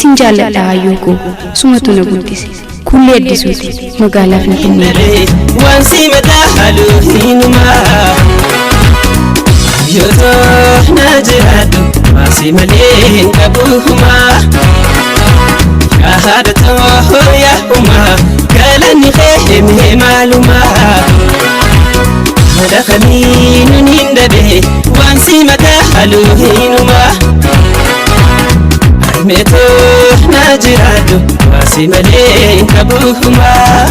Sin jaalladha hayyuu koo, sumatu na guddise. Kullee Addisuuti, magaalaa Finfinnee. Waan si madaalu hinumaa yoo na jiraadhu maasii malee hin qabuumaa yaada ta'oo yaahumaa galanni kee mee maalumaa haadha kamiin hin dhabe waan si madaalu hinumaa harmeetoo na jiraadhu maasii malee hin qabuumaa.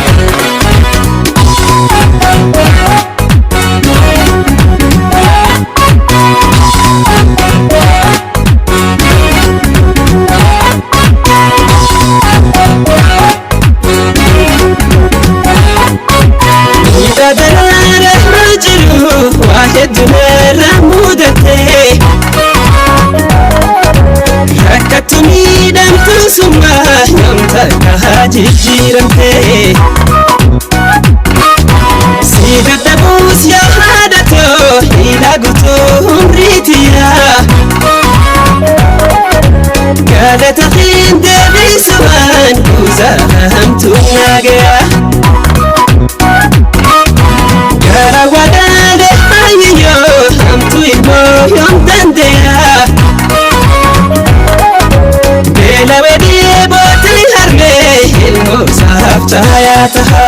Daraara jiru waa hedduun mudatee rakkattu miidhamtu summaa yoomta kahaa jijjiiramtee si dadhabuus yaa haadhatoo hidhaa guutuu umriitiyaa galata hin deebisumaan kuusaa hamtuu naagayaa. Gara wadaale hayyoo hamtu ilmoo yoom dandeeya. Beela wedee bootii harmee ilmoo saaf caayaa taha.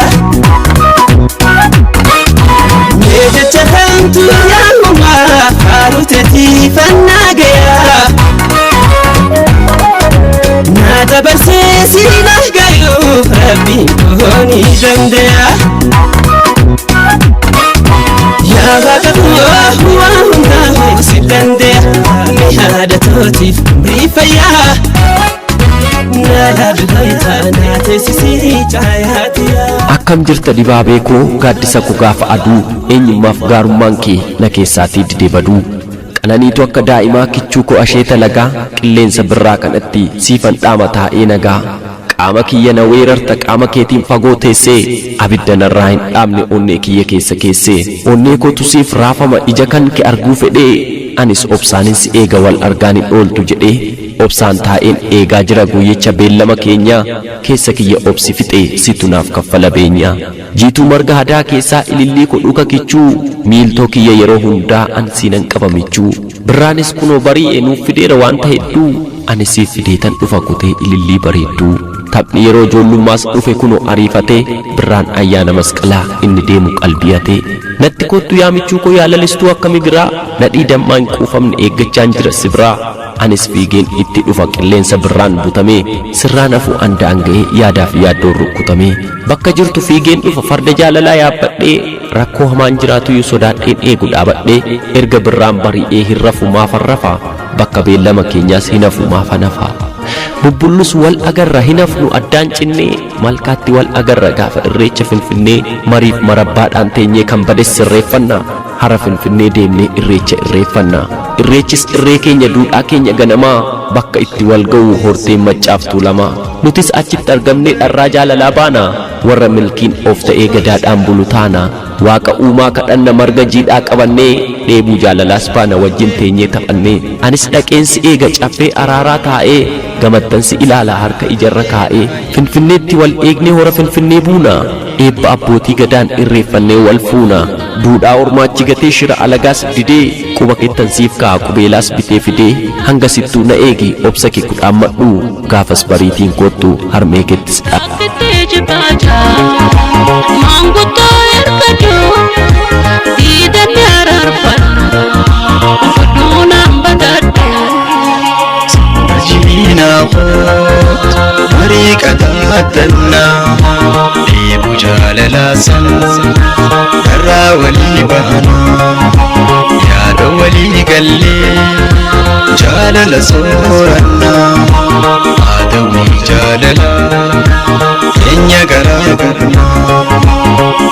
Mee jecha hamtu yaamumaa faaruteetii fannaa gaya. Na dabarsee si gayu rabbiin koo ni dandeeya. Yaa waaqa koo waa hundaa si dandeeya mi haadha tootiif umrii fayyaa. Na yaadu haytaa na teessisii caayaatiyaa. Akkam jirta dibaabee koo, gaaddisa koo gaafa aduu, eenyummaaf gaarummaan kee na keessaatii didee baduu. Qananiitu akka daa'imaa kichuu koo asheeta lagaa, qilleensa birraa kanatti siifan dhaama taa'ee nagaa. Qaama kiyya na weerarta qaama keetiin fagoo teessee, abidda narraa hin dhaabne onnee kiyya keessa keessee. Onnee kootu siif raafama ija kan kee arguu fedhee, anis obsaanin si eega wal argaan hin ooltu jedhee. Obsaan taa'een eegaa jira guyyicha beellama keenyaa, keessa kiyya obsi fixee situ naaf kaffala beenyaa. Jiituu marga hadaa keessaa ilillii koo dhuka kichuu, miiltoo kiyya yeroo hundaa an siinan qaba michuu. Birraanis kunoo bari'e nuuf fideera wanta hedduu, ani siif fideetan dhufa kutee ilillii bareedduu. Taphni yeroo ijoollummaas dhufe kunoo ariifatee, birraan ayyaana masqalaa inni deemu qalbi'atee. Natti kottu yaa michuu koo yaa lalistuu akka migiraa, nadhii dammaa hin quufamne eeggachaan jira si biraa. Anis fiigeen itti dhufa qilleensa birraan butamee, sirraan hafu andaan ga'ee yaadaaf yaaddoon rukkutamee. Bakka jirtu fiigeen dhufa farda jaalalaa yaabbadhee, rakkoo hamaan jiraatuyyuu sodaadheen eegu dhaabadhee. Erga birraan bari'ee hin rafu maafan rafa, bakka beellama keenyaas hin hafu maafan hafa. Bubbullus wal agarra hin hafnu addaan cinnee, malkaatti wal agarra gaafa irreecha Finfinnee. Mariif marabbaadhaan teenyee kan bades sirreeffanna, hara Finfinnee deemnee irreecha irreeffanna. Irreechis irree keenya duudhaa keenya ganamaa, bakka itti wal ga'u horteen maccaaftuu lama. Nutis achitti argamnee dharraa jaalalaa baana, warra milkiin of ta'ee gadaadhaan bulu taana. Waaqa uumaa kadhanna marga jiidhaa qabannee, dheebuu jaalalaas baana wajjin teenyee taphannee. Anis dhaqeensi eega caffee araaraa taa'ee, gamattansi ilaala harka ijarra kaa'ee. Finfinneetti wal eegnee hora Finfinnee buuna, eebba abbootii gadaan irreeffannee wal fuuna. Duudhaa ormaachi gatee shira alagaas didee, quba kettan siif kaa'a qubeelaas bitee fidee. Hanga sittuu na eegi obsa kee kudhaammadhu, gaafas bariitiin kottu harmee keettis dha. Maanguddoo ergadhu diidanni araarfadhu fudhuunaan badadhu. Jiina koot marii qadaadannaa dheebuu jaalalaa san karraa walii baanaa yaada walii gallee jaalala soorannaa haadawii jaalalaa keenya garaa gubnaa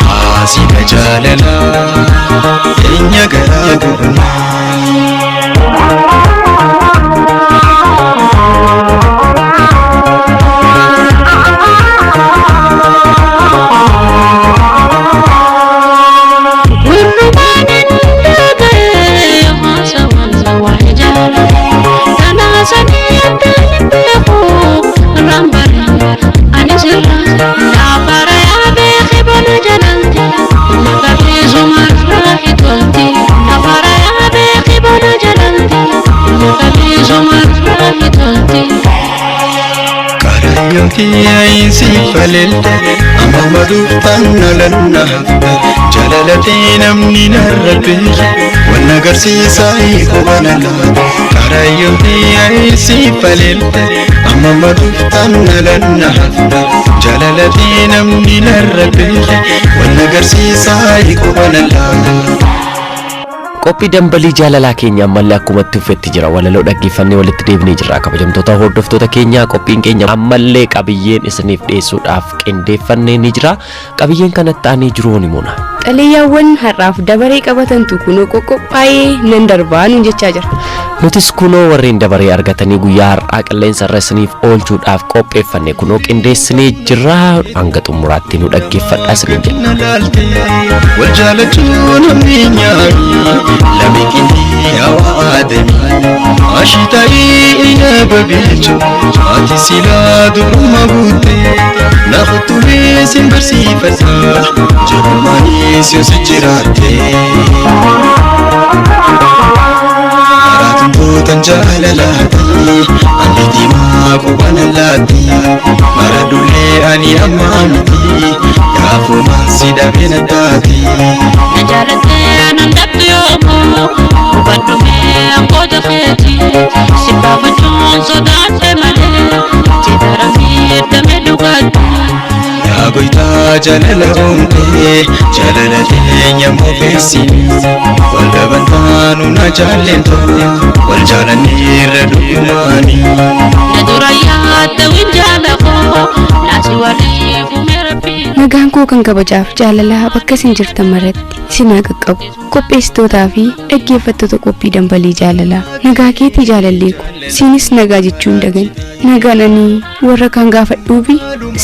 haasida jaalalaa keenya garaa gubnaa. Gurrumaan hin dhaga'e haasawaan waa'ee jaalala. Kanaasanii addaan hin beeku Karayyooti ayiinsi faleelte amma maduuftaan nalanna hafte jalalatee namni narra beeke wanna agarsiisaa qubana laata. Karayyooti ayiinsi faleelte amma maduuftaan nalanna hafte jalalatee namni narra beeke wanna agarsiisaa qubana laata. Qophii dambalii jaalalaa keenya ammallee akkuma itti fufetti jira. Walaloo dhaggeeffannee walitti deebinee jirra. Kabajamtoota hordoftoota keenyaa, qophiin keenya ammallee qabiyyeen isiniif dhiyeessuudhaaf qindeeffannee ni jira. Qabiyyeen kanatti aanee jiru ni muna. Xalayyaawwan har'aaf dabaree qabatantu kunoo qoqophaa'ee nan darbaa nuun jechaa jira. Nutis kunoo warreen dabaree argatanii guyyaa har'aa qilleensa irra isiniif oolchuudhaaf qopheeffanne kunoo qindeessinee jirra. Hanga xumuraatti nu dhaggeeffadhaa isiniin jenna. Na laalte wal jaalachuu namni nyaari lame qindii hawaadami ashitaayii ina babeecho ati silaa dubrummaa guutte na kuttumee sin barsiifata jirumaanis yoo si jiraatte. Maratumtootan jaalalaati ani diimaa qubana laatti mara dullee ani ammaa miti gaafumaan si dhabeen addaati. Na jaalattee nan dhabdu yoomuu hubadhu mee angoota keeti si baafachuun sodaadhe malee jedhara miidhame dhugaatti. Yaa goytaa jaalala uumtee jaalala teenya moofeessini wal dhabantaanu na jaallentu wal jaalanneerra dhugumaani. Na dura yaadda winjaala koo naasi waliif uume rabbiin. Nagaan koo kan kabajaaf jaalalaa bakka isin jirtan maratti isin haa qaqqabu. Qopheessitootaa fi dhaggeeffattoota qophii dambalii jaalalaa. Nagaa keetii jaalallee ko. Siinis nagaa jechuu hin dagan. Nagaan ani warra kaan gaafadhuu fi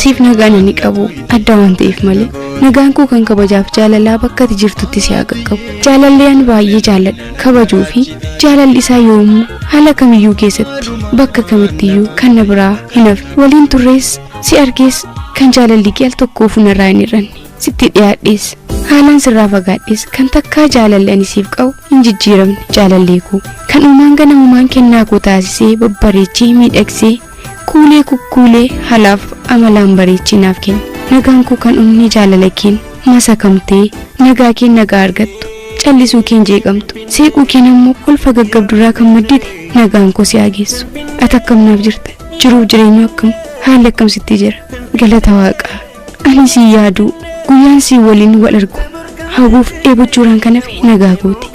siif nagaan ani qabu adda waan ta'eef malee. Nagaan koo kan kabajaaf jaalalaa bakka ati jirtutti si haa qaqqabu. Jaalallee ani baay'ee jaalladhu kabajuu fi jaalalli isaa yoomuu haala kamiyyuu keessatti bakka kamittiyyuu kan na biraa hin hafne. Waliin turrees si argees kan jaalalli kee al tokkoof narraa hin hir'anne sitti dhiyaadhees haalaan sirraa fagaadhees kan takkaa jaalalli ani siif qabu hin jijjiiramne jaalallee koo kan uumaan ganamumaan kennaa koo taasisee babbareechee miidhagsee kuulee kukkuulee halaaf amalaan bareechee naaf kenne. Nagaan koo kan onnee jaalala keen masakamtee nagaa keen nagaa argattu callisuu keen jeeqamtu seequu keen ammoo kolfa gaggabdurraa kan maddite nagaan koo si haa geessu. Ati akkam naaf jirta? Jiruuf jireenyu akkam? Haalli akkam sitti jira? Galata waaqaa ani si yaaduu guyyaan si waliin wal argu hawwuuf dheebochuudhaan kan hafe nagaa kooti.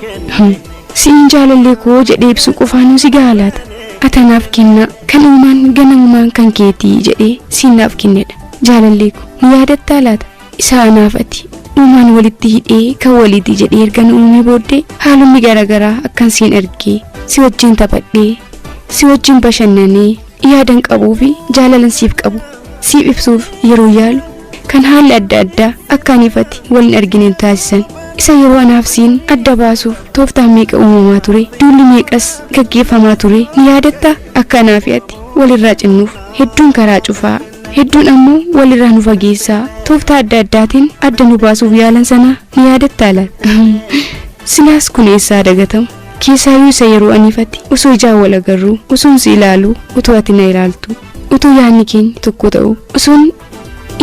Siin jaalallee koo jedhee ibsu qofaanuu si gahaa laata? Ati anaaf kennaa kan uumaan ganamumaan kan keetii jedhee siin naaf kennedha. Jaalallee koo ni yaadattaa laata? Isa anaaf ati uumaan walitti hidhee kan waliiti jedhee erga nu uumee booddee haalonni garaagaraa akkan siin argee si wajjin taphadhee si wajjin bashannanee yaadan qabuu fi jaalalan siif qabu siif ibsuuf yeroo yaalu kan haalli adda addaa akka aniifati waliin argine taasisan isa yeroo anaaf siin adda baasuuf tooftaan meeqa uumamaa ture duulli meeqas gaggeeffamaa ture ni yaadattaa akka anaaf ati walirraa cinnuuf hedduun karaa cufaa hedduun ammoo walirraa nu fageessaa tooftaa adda addaatiin adda nu baasuuf yaalan sanaa ni yaadattaa laata? Silaas kun eessaa dagatamu? Keessaayyuu isa yeroo aniifati osoo ijaan wal agarruu osoon si ilaaluu utuu ati na ilaaltu utuu yaadni keenya tokko ta'u osoon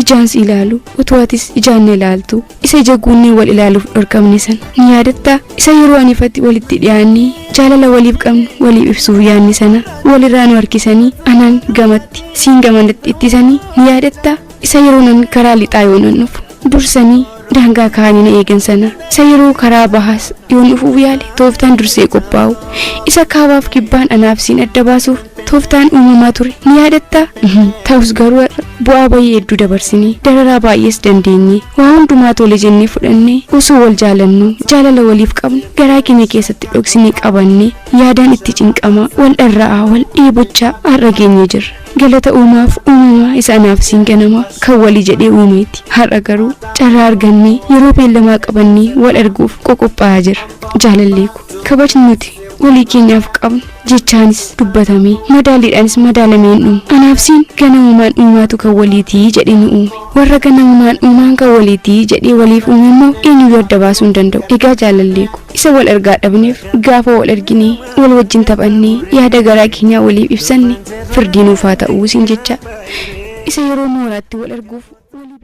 ijaan si ilaalu utuu atis ijaan na ilaaltu isa ija guunnee wal ilaaluuf dhorkamne sana ni yaadattaa? Isa yeroo aniifati walitti dhiyaannee jaalala waliif qabnu waliif ibsuuf yaadne sana walirraa nu harkisanii anaan gamatti siin gamanatti ittisanii ni yaadattaa? Isa yeroo nan karaa lixaa yoo nan dhufu dursanii daangaa kaa'anii na eegan sana isa yeroo karaa bahaas yoon dhufuuf yaale tooftaan dursee qophaa'u isa kaabaaf kibbaan anaaf siin adda baasuuf tooftaan uumamaa ture ni yaadattaa? Ta'us garuu har'a bu'aa bay'ee hedduu dabarsinee dararaa baay'ees dandeenye waa hundumaa tole jennee fudhannee osoo wal jaalannu jaalala waliif qabnu garaa keenya keessatti dhoksinee qabannee yaadaan itti cinqamaa wal dharra'aa wal dheebochaa har'a geenyee jirra. Galata uumaaf uumamaa isa anaaf siin ganamaa kan walii jedhee uumeeti. Har'a garuu carraa argannee yeroo beellamaa qabannee wal arguuf qoqophaa'aa jirra. Jaalallee koo kabajni nuti walii keenyaaf qabnu jechaanis dubbatamee madaaliidhaanis madaalamee hin dhumu. Anaaf siin ganamumaan uumaatu kan waliitii jedhee nu uume. Warra ganamumaan uumaan kan waliitii jedhee waliif uume immoo eenyuyyuu adda baasuu hin danda'u. Egaa jaalallee koo isa wal argaa dhabneef gaafa wal arginee wal wajjin taphannee yaada garaa keenyaa waliif ibsanne firdii nuuf haa ta'uu siin jecha. Isa yeroo mooraatti wal arguuf walii